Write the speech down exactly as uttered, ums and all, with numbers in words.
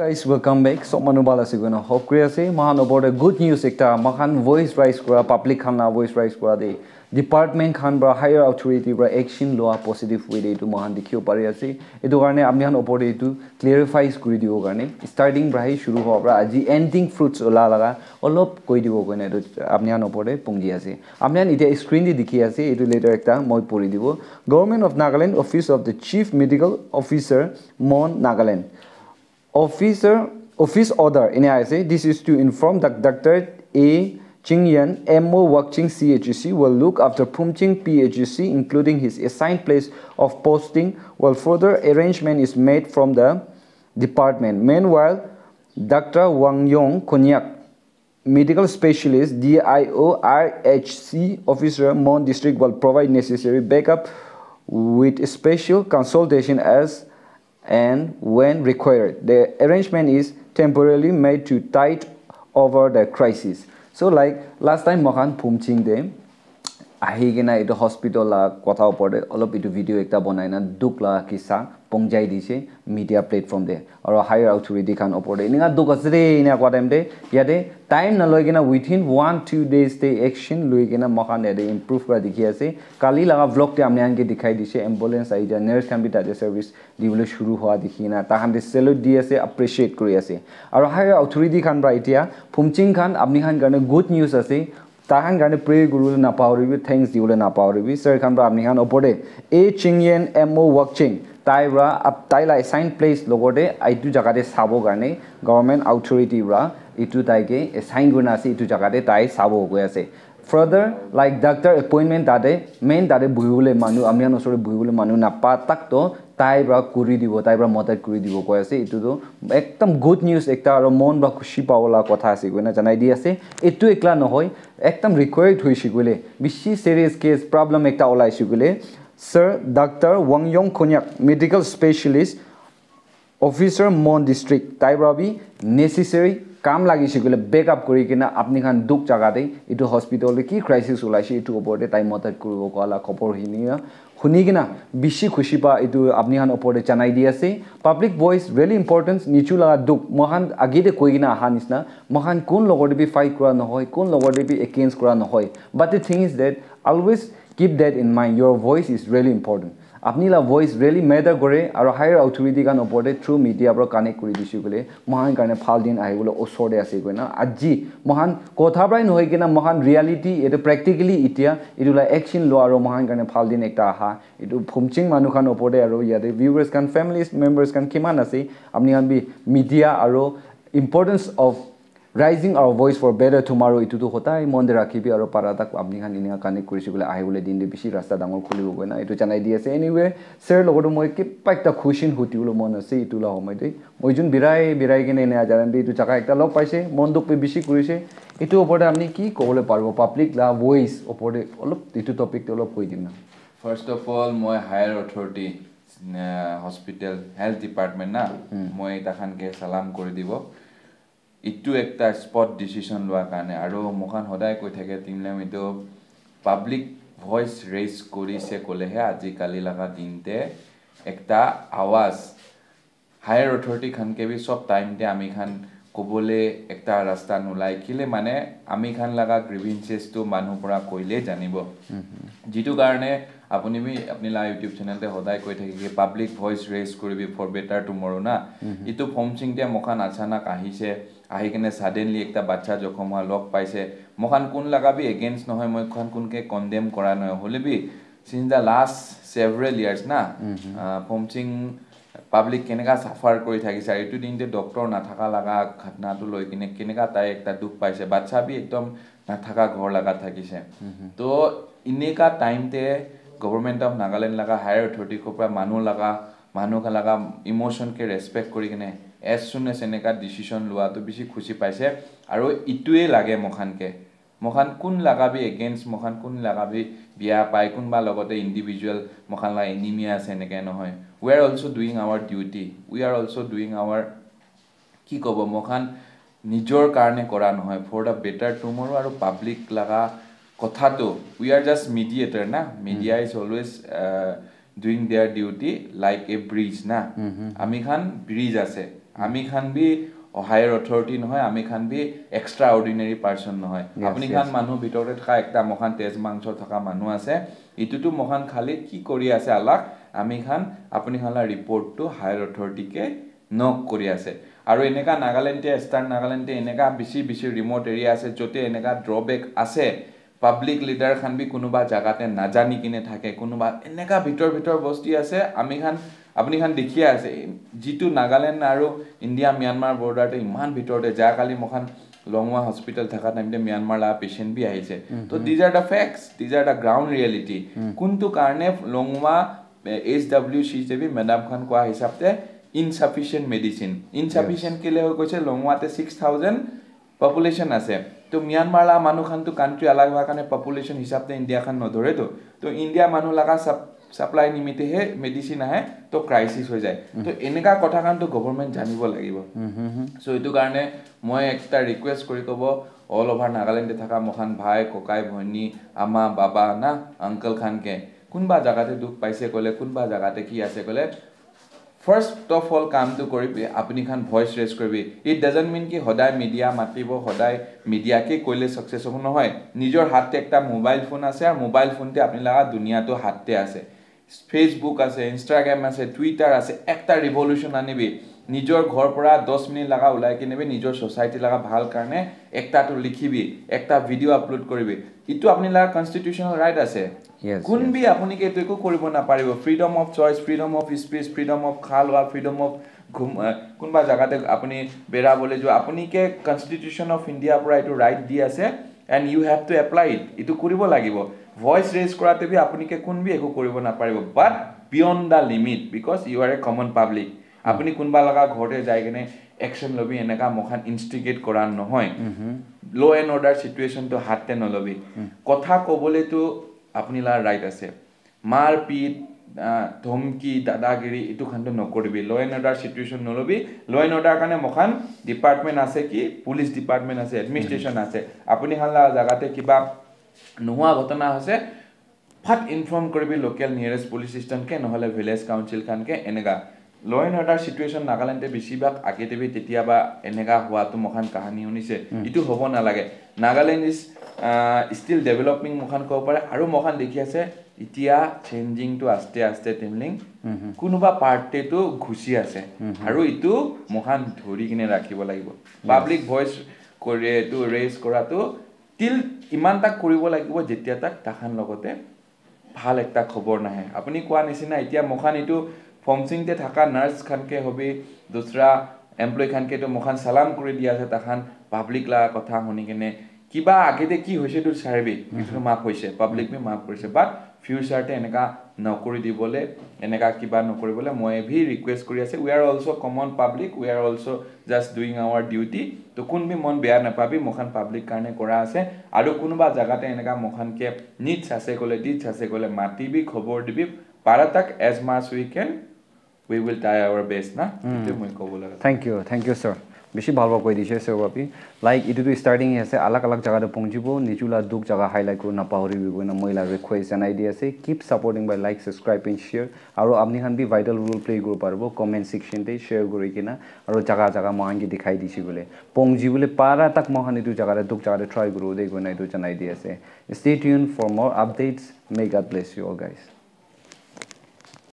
Guys, welcome back. Sob manu bhal ase koina hope kuri ase. Moikhan opor te good news ekta, moikhan voice raise kura, public khan la voice raise kura de, department khan pra, higher authority pra action loa positive way de etu moikhan dikhibo pari ase. Etu karne apni khan opor te etu clarifies kuri dibo karne, starting pra hi shuru hoa pra aji ending fruits ola laga olop koi dibo koina etu apni khan opor te pungji ase. Apni khan etia screen te dikhi ase, etu letter ekta moi puri dibo. Government of Nagaland, Office of the Chief Medical Officer, Mon, Nagaland. Officer, office order, ene ase. This is to inform that Doctor A Chingyan, M O Wakching C H C, will look after Phumching P H C, including his assigned place of posting, while further arrangement is made from the department. Meanwhile, Doctor Wang Yong Konyak, medical specialist, D I O R H C officer, Mon District, will provide necessary backup with special consultation as and when required. The arrangement is temporarily made to tide over the crisis. So, like last time, moikhan Phumching de ahi kena etu hospital la kotha opor te olop etu video ekta banai na dukh la kisa pongjai dise media platform te, aro higher authority khan opor te eninka dukh ase de, eninka koa time te yate time naloi kena within one two days te action lui kena moikhan yate improve kura dikhi ase. Kali laga vlog te apni khan ke dikhai dise, ambulance ahi ja, nurse khan bi tate service dibole shuru hoa dikhi na tai khan te salute di ase, appreciate kuri ase. Aro higher authority khan pra etia Phumching khan apni khan karne good news ase, tai khan karne pray kuribole napahoribi, thanks dibole napahoribi. Sir khan pra apni khan opor te A Chingyen M O Wakching, tai pra ap-, tai la assign place logote etu jaga te sabo karne government authority pra etu tai ke assign kurina ase, etu jaga te tai sabo koi ase. Further, like doctor appointment tate main tate buhibole manu, apni khan osor te buhibole manu napa tak to tai pra kuri dibo, tai pra madad kuri dibo koi ase. Etu tu ekdam good news ekta aro mon pra khushi pabo la kotha ase koina janai di ase. Etu ekla nohoi, ekdam required hoise koile, bishi serious case problem ekta olaise koile, Sir Doctor Wangyong Konyak, medical specialist, officer Mon District, tai pra bi necessary kam lagise koile backup kuri kena apni khan dukh jaga te etu hospital te ki crisis olaise etu opor te tai madad kuribo koa la khobor hini na huni kena bishi khushi pa etu apni khan opor te janai di ase. Public voice really important, nichu laga dukh moikhan age te koi kena aha nisna, moikhan kun logor te bi fight kura nohoi, kun logor te bi against kura nohoi, but the thing is that always keep that in mind, your voice is really important. Apni la voice really matter kore, aro higher authority khan opor te through media pra connect kuri dise koile moikhan karne bhal din ahibole osor te ase koina. Aji moikhan kotha pra nohoi kena moikhan reality etu practically etia etu la action lo aro moikhan karne bhal din ekta aha. Etu Phumching manu khan opor te aro yate viewers khan, families members khan kiman ase, apni khan bi media aro importance of raising our voice for better tomorrow, etu tu hodai mon te rakhibi aro para tak apni khan enika connect kurise koile ahibole din te bishi rasta dangor khulibo koina etu janai di ase. Anyway, sir logot moi kiba ekta question hudibole mon ase etu la homoi te. Moi jun birai birai kena ena jaran te etu jaga ekta log paise, mon dukh bi bishi kurise. Etu opor te apni ki kobole paribo public la voice opor te olop etu topic te olop koi dina. First of all, moi higher authority, uh, hospital health department na, moi takhan ke salam kuri dibo. Itu ekta spot decision lua karne, aro moikhan hodai koi thake Tinglam itu public voice raise kurise kolehe ajikali laga din te ekta awaz higher authority khan ke bi sob time te ami khan kobole ekta rasta nulai kile mane ami khan laga grievances tu manu pora koile janibo. Jitu karne apuni bi apni la YouTube channel te hodai koi thake ki public voice raise kuribi for better tomorrow na. Itu Phomching te moikhan achanak ahise, ahi kene suddenly ekta bacha jokhom hua log paise. Moikhan kun laga bi against nohoi, moikhan kun ke condemn kora nohoi. Hole bi since the last several years na, ah, Phomching public keneka suffer kuri thakise, itu din te doctor nathaka laga ghatna tu loi kene keneka tai ekta dukh paise, bacha bi ekdom nathaka ghor laga thakise. To ineka time te Government of Nagaland laga higher authority ko pra manu laga, manu khan laga emotion ke respect kuri kene as soon as eneka decision lua tu bishi khushi paise. Aro itue lage moikhan ke, moikhan kun laga bi against, moikhan kun laga bi bia pai, kunba logote individual moikhan la enemy ase, eneka nohoi. We are also doing our duty, we are also doing our, ki kobo, moikhan nijor karne kora nohoi, for the better tomorrow aro public laga kotha tu, we are just mediator na, media is always, uh, doing their duty like a bridge na. Ami khan bridge ase, Ami khan bi higher authority nohoi, ami khan bi extraordinary person nohoi. Yes, Apuni yes. khan manu bitor te thaka ekta moikhan tej mangso thaka manu ase. Itutu moikhan khali ki kori ase alak, ami khan apuni khan la report tu higher authority ke nok kori ase. Aru eneka Nagaland te, Eastern Nagaland te eneka bishi bishi remote area ase, jote eneka drawback ase. Public leader khan bi kunuba jaga te najani kine thake, kunuba eneka bitor bitor bosti ase, ami khan, apuni khan dekhi ase, jitu Nagaland aru India Myanmar border te iman bitor te ja kali moikhan Longwa hospital thaka time te Myanmar la patient bi ahise. To these are the facts, these are the ground reality. Kuntu karne Longwa eh, H W C te bi madam khan koa hisab te insufficient medicine. Insufficient kile hoi koise Longwa te six thousand population ase. To Myanmar la manu khan to country alag hua karne population hisab te India khan nodhore to. To India manu laga sub, supply nimite he medicine ahe to crisis hoi jai. To eneka kotha khan to government janibo lagibo. So itu karne moi ekta request kori kobo all over Nagaland te thaka moikhan bhai, kokai, bhoni, ama, baba na uncle khan ke kunba jaga te dukh paise kole, kunba jaga te ki ase kole, first of all kam tu koribi, apuni khan voice raise koribi. It doesn't mean ki hodai media matibo, hodai media ke koile success hobo nohoi. Nijor hat te ekta mobile phone ase, aru mobile phone te apuni laga dunia tu hat te ase. Facebook ase, Instagram ase, Twitter ase, ekta revolution anibi. Nijor ghor pora dos minute laga ulai kene bi nijor society laga bhal karne ekta tu likhibi, ekta video upload koribi. Itu apuni laga constitutional right ase. Yes, Kun yes. bi apuni ke itu eko koribo naparibo. Freedom of choice, freedom of speech, freedom of kha loa, freedom of ghum, uh, kunba jaga te apuni bera bole jo, apuni ke Constitution of India pora itu right di ase, and you have to apply it. Itu koribo lagibo. Voice raise korate bi apuni ke kun bi eko koribo naparibo. But beyond the limit, because you are a common public. Apuni kunba laga ghor te jai kene action lobi, eneka moikhan instigate kora nohoi. Law and order situation to hat te nolobi. Kotha kobole to apuni la right ase. Mar pit, ah, dhomki, dadagiri, itu khan to nokoribi. Law and order situation nolobi. Law and order karne moikhan department ase ki, police department ase, administration ase. Apuni khan la jaga te kiba nohua ghotona ase, phat inform koribi local nearest police station ke, nohole village council khan ke, eneka. Law and order situation Nagaland te besibhag age te bi tetiaba eneka hua tu moikhan kahani hunise. Itu hobo nalage. Nagaland is, ah, still developing moikhan kobo pare. Aru moikhan dekhi ase, itia changing tu aste aste timling. Kunuba part te tu ghusi ase. Aru itu moikhan dhori kene rakhibo lagibo. Public voice kore tu raise kora tu till iman tak koribo lagibo jetia tak takhan logote bhal ekta khobor nahe. Apuni koa nisina itia moikhan itu Phomsing te thaka nurse khan ke hobi, dusra employee khan ke to moikhan salam kuri dia ase, takhan public la kotha huni kene kiba age te ki hoise tu saribi, itu map hoise, public bi map korise, but future te eneka nokuri dibole, eneka kiba nokuri bole moi bhi request kuri ase. We are also common public, we are also just doing our duty. To kun bi mon beya napabi, moikhan public karne kora ase. Aru kunuba jaga te eneka moikhan ke needs ase kole, deeds ase kole, matibi, khobor dibi, para tak as much we can, we will try our best na. Itu moi kobo laga. Thank you, thank you, sir. Bishi bhal bhal koi dishe, sir, wapi. Like, itu tu starting hi ase, alag alag jaga te pongjibo, niju la dukh jaga highlight kuri napahori bi koina moi la request janai di ase. Keep supporting by like, subscribe and share. Aru apni khan bi vital role play kuri paribo, comment section te share kuri kena. Aru jaga jaga moikhan ke dikhai dise bole. Pongji bole para tak moikhan itu jaga te, dukh jaga te try kuri de koina itu janai di ase. Stay tuned for more updates. May God bless you all, guys.